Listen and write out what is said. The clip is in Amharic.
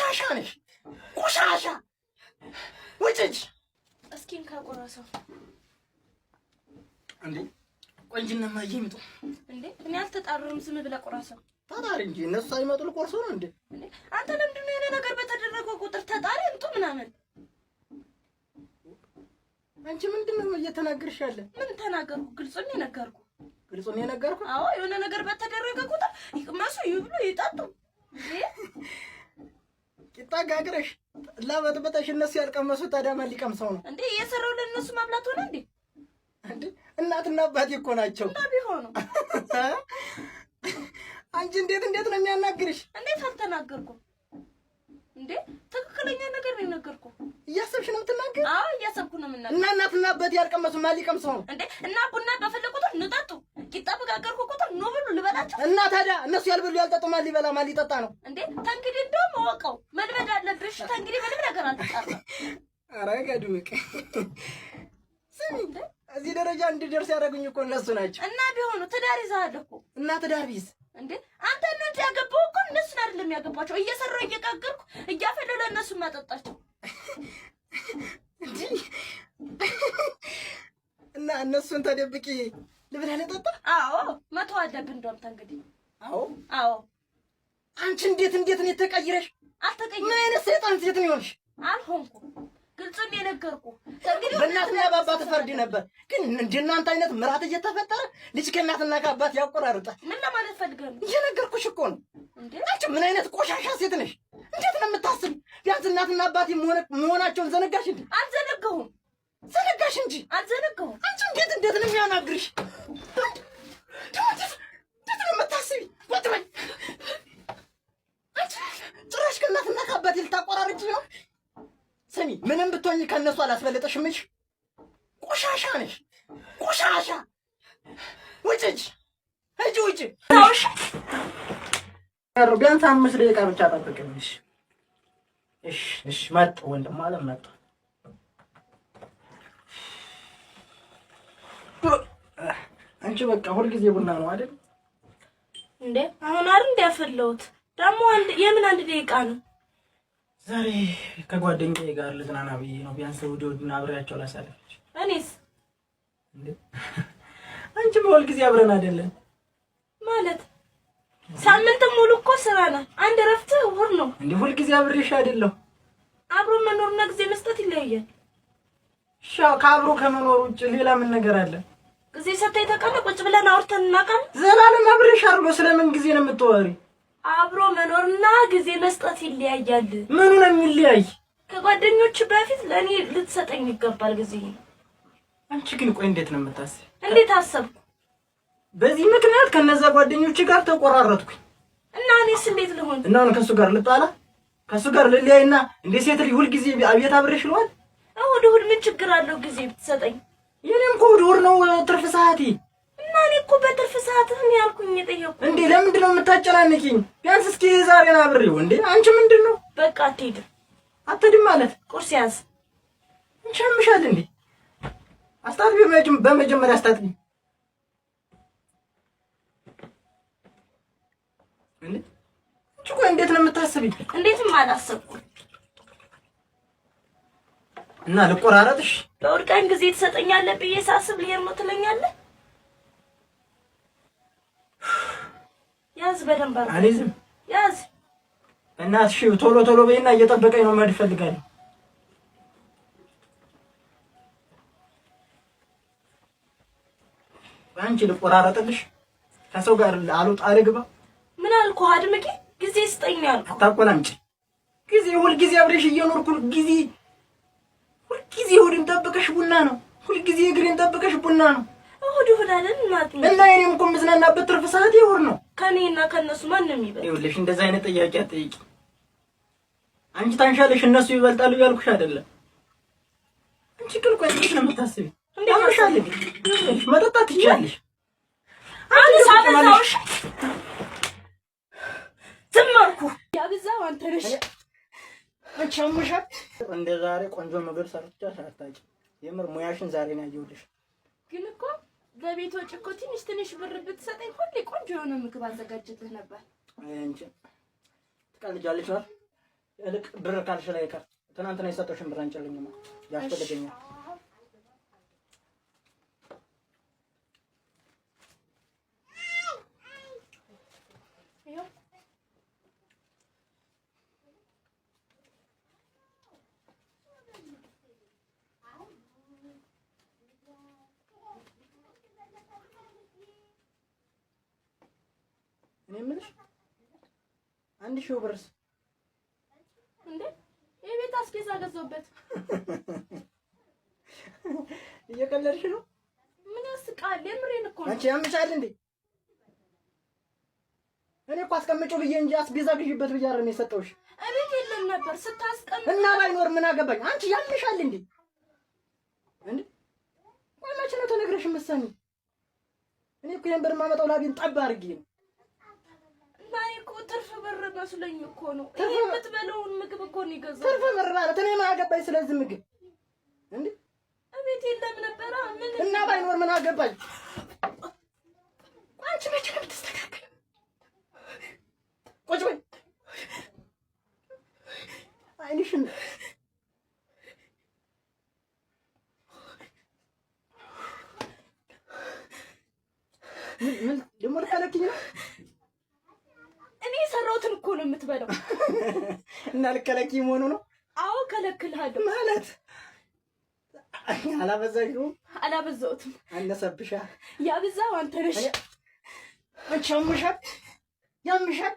ቆሻሻ ነሽ፣ ቆሻሻ ውጭ እንጂ። እስኪ እንካ ቆራሰው። እንዴ ቆይ እንጂ እነማዬ ይምጡ። እንዴ እኔ አልተጣሩም። ዝም ብለህ ቆራሰው። ታጣሪ እንጂ እነሱ ሳይመጡ ልቆርሰው ነው እንዴ? እንዴ አንተ ለምንድን ነው የሆነ ነገር በተደረገው ቁጥር ተጣሪ ይምጡ ምናምን? አንቺ ምንድን ነው እየተናገርሽ ያለ? ምን ተናገርኩ? ግልጹን ነው የነገርኩህ። ግልጹን ነው የነገርኩህ? አዎ የሆነ ነገር በተደረገ ቁጥር ይቅመሱ፣ ይብሉ፣ ይጠጡ። እንዴ ቂጣ ጋግረሽ ላበጥበጠሽ እነሱ ያልቀመሱት ታዲያ ማን ሊቀምሰው ነው እንዴ? እየሰራው ለእነሱ ማብላት ሆነ እንዴ? እንዴ እናትና አባቴ እኮ ናቸው። እና ቢሆኑ አንቺ እንዴት እንዴት ነው የሚያናግርሽ? እንዴት አልተናገርኩም እንዴ? ትክክለኛ ነገር ነው የነገርኩህ። እያሰብሽ ነው የምትናገር? አዎ እያሰብኩ ነው የምናገር። እና እናትና አባቴ ያልቀመሱ ማን ሊቀምሰው ነው? እንዴ እና ቡና በፈለኩ ቁጥር ኑ ጠጡ፣ ቂጣ በጋገርኩ ቁጥር ኑ ብሉ ልበላቸው እና ታዲያ እነሱ ያልበሉ ያልጠጡ ማን ሊበላ ማን ሊጠጣ ነው? እንዴ? ተንግዲህ እንደውም እወቀው መልመድ አለብሽ። ተንግዲህ ምንም ነገር አልተጣራም። ኧረ ገድምቅ ስሚ፣ እዚህ ደረጃ እንድደርስ ያደረጉኝ እኮ እነሱ ናቸው። እና ቢሆኑ ትዳር ይዘሃል እኮ። እና ትዳር ቢይዝ እንዴ አንተ ነው እንጂ ያገባው እኮ እነሱን አይደለም ያገባቸው። እየሰራሁ እየጋገርኩ እያፈለሁ ለእነሱ ማጠጣቸው። እና እነሱን ተደብቂ ልብላ ልጠጣ? አዎ መተው አለብህ እንደውም ተንግዲህ። አዎ አዎ አንቺ እንዴት እንዴት ነው የተቀይረሽ? አልተቀየርኩም። ምን አይነት ሰይጣን ሴት ነው የሆንሽ? አልሆንኩም። ግልጹን የነገርኩህ። በእናትና በአባት ፈርድ ነበር፣ ግን እንደናንተ አይነት ምራት እየተፈጠረ ልጅ ከእናትና ከአባት ያቆራርጣል። ምን ለማለት ፈልገህ ነው? እየነገርኩሽ እኮ ነው። እንዴ አንቺ ምን አይነት ቆሻሻ ሴት ነሽ? እንዴት ነው የምታስብ? ቢያንስ እናትና አባት መሆናቸውን ዘነጋሽ እንዴ? አልዘነጋሁም። ዘነጋሽ እንጂ አልዘነጋሁም። አንቺ እንዴት እንዴት ነው የሚያናግርሽ? እንዴት ነው የምታስቢ? ወጥ በይ አንቺ። ጭራሽ ከእናትና ከአባቴ ልታቆራርጪ ነው? ስሚ፣ ምንም ብትሆኚ ከእነሱ አላስበለጠሽም። እሺ ቆሻሻ ነሽ፣ ቆሻሻ። ውጭ እንጂ ሂጂ፣ ውጭ። ቢያንስ 5 ደቂቃ ብቻ ጠብቅኝ። እሺ፣ እሺ፣ እሺ። መጣሁ ወንድም አለም መጣሁ። አንቺ በቃ ሁልጊዜ ቡና ነው አይደል? እንዴ አሁን አይደል እንዴ ያፈላሁት? ደግሞ አንድ የምን 1 ደቂቃ ነው? ዛሬ ከጓደኛዬ ጋር ልዝናና ብዬ ነው። ቢያንስ እሑድ እሑድን አብሬያቸው ላሳልፍ። እኔስ? እንዴ አንቺ በሁልጊዜ አብረን አይደለን ማለት? ሳምንት ሙሉ እኮ ስራ ነው። አንድ እረፍት እሑድ ነው። እንዴ ሁልጊዜ አብሬሽ አይደለሁ። አብሮ መኖርና ጊዜ መስጠት ይለያያል። እሺ ከአብሮ ከመኖር ውጭ ሌላ ምን ነገር አለ? ጊዜ ሰጥተህ ተቀመጥ፣ ቁጭ ብለን አውርተን እናውቃለን። ዘላለም አብሬሽ አይደለሁ። ስለምን ጊዜ ነው የምታወሪ? አብሮ መኖርና ጊዜ መስጠት ይለያያል። ምኑ ነው የሚለያይ? ከጓደኞች በፊት ለኔ ልትሰጠኝ ይገባል ጊዜ። አንቺ ግን ቆይ እንዴት ነው የምታስቢ? እንዴት አሰብኩ? በዚህ ምክንያት ከነዛ ጓደኞች ጋር ተቆራረጥኩኝ። እና እኔስ እንዴት ልሆን? እና አሁን ከሱ ጋር ልጣላ? ከሱ ጋር ልለያይና እንደ ሴት ልጅ ሁልጊዜ አቤት አብሬሽ ልዋል? እሑድ እሑድ ምን ችግር አለው ጊዜ ብትሰጠኝ? የኔም እኮ እሑድ እሑድ ነው ትርፍ ሰዓቴ። እና እኔ እኮ በትርፍ ሰዓትህ ነው ያልኩኝ የጠየኩህ። እንዴ ለምንድን ነው የምታጨናንቂኝ? ቢያንስ እስኪ ዛሬን አብሬው። እንዴ አንቺ ምንድን ነው? በቃ አትሄድም። አትሄድም ማለት? ቁርስ ያዝ። እንሸምሻል እንዴ? አስታጥቢ፣ በመጀመሪያ አስታጥቢ። እንዴ አንቺ ቆይ እንዴት ነው የምታስቢ? እንዴትም አላሰብኩም። እና ልቆራረጥሽ? በእሑድ ቀን ጊዜ ትሰጠኛለህ ብዬ ሳስብ ልሄድ ነው ትለኛለህ? ያዝ በደንብ አድርገህ። አልይዝም። ያዝ። እናትሽ ቶሎ ቶሎ በይና እየጠበቀኝ ነው፣ መሄድ እፈልጋለሁ። አንቺ ልቆራረጥልሽ? ከሰው ጋር አልወጣ አልግባ? ምን አልኩህ አድምቄ? ጊዜ ስጠኝ አልኩህ። አታቆላምጪ። ጊዜ ሁልጊዜ አብሬሽ እየኖርኩ ጊዜ ሁልጊዜ እሑድን ጠብቀሽ ቡና ነው። ሁልጊዜ እግሬን ጠብቀሽ ቡና ነው። እሑድ እሑድ አይደል እናት? እና እኔም እኮ የምዝናናበት ትርፍ ሰዓት እሑድ ነው። ከእኔና ከእነሱ ማን ነው የሚበልጥ? ይኸውልሽ እንደዛ አይነት ጥያቄ አትጠይቂ። አንቺ ታንሻለሽ እነሱ ይበልጣሉ እያልኩሽ አይደለም። አንቺ ግን ቆይ እንዴት ነው የምታስቢ? ያምሻል እንዴ? መጠጣት ትችያለሽ። አንተ ሳበዛውሽ ዝም አልኩህ። ያበዛው አንተ ነሽ። አንቺ አሞሻል። እንደ ዛሬ ቆንጆ ምግብ ሰርተሽ አታውቂም። የምር ሙያሽን ዛሬ ነው ያየሁልሽ። ግን እኮ ለቤት ወጪ እኮ ትንሽ ትንሽ ብር ብትሰጠኝ ሁሌ ቆንጆ የሆነ ምግብ አዘጋጅልህ ነበር። አይ አንቺ ትቀልጃለሽ አይደል? እልቅ ብር ካልሽ ላይ ቀር ትናንትና የሰጠሽን ብር አንጭልኝማ ያስፈልገኛል። እኔ የምልሽ 1000 ብርስ እንዴ? የቤት አስቤዛ ገዛሁበት። እየቀለድሽ ነው? ምን ያስቃል? የምሬን እኮ ነው። አንቺ ያምሻል እንዴ? እኔ እኮ አስቀምጪው ብዬ እንጂ አስቤዛ ግዢበት ብዬ አይደለም የሰጠሁሽ። እቤት የለም ነበር ስታስቀምጥ እና ባይኖር ምን አገባኝ? አንቺ ያምሻል እንዴ? እንዴ ቆይ መቼ ነው ተነግረሽ የምትሰሚው? እኔ እኮ ይሄን ብር የማመጣው ላቤን ጠብ አድርጌ ነው። እና እኔ እኮ ትርፍ ብር መስሎኝ እኮ ነው። ይሄ የምትበለውን ምግብ እኮ ነው የገዛሁት። ትርፍ ብር ማለት እኔ ምን አገባኝ ስለዚህ ምግብ እንዴ? እቤት የለም ነበረ ምን እና ባይኖር ምን አገባኝ? አንቺ መቼ ነው የምትስተካከለው? ቁጭ በይ። አይንሽን ምን ደግሞ ልከለክኝ ነው? እኔ የሰራሁትን እኮ ነው የምትበላው። እና ልከለክኝ መሆኑ ነው? አዎ ከለክልሃለሁ። ማለት አላበዛሽውም? አላበዛሁትም። አነሰብሻ። ያበዛው አንተ ነሽ። አንቺ ያምሻል፣ ያምሻል።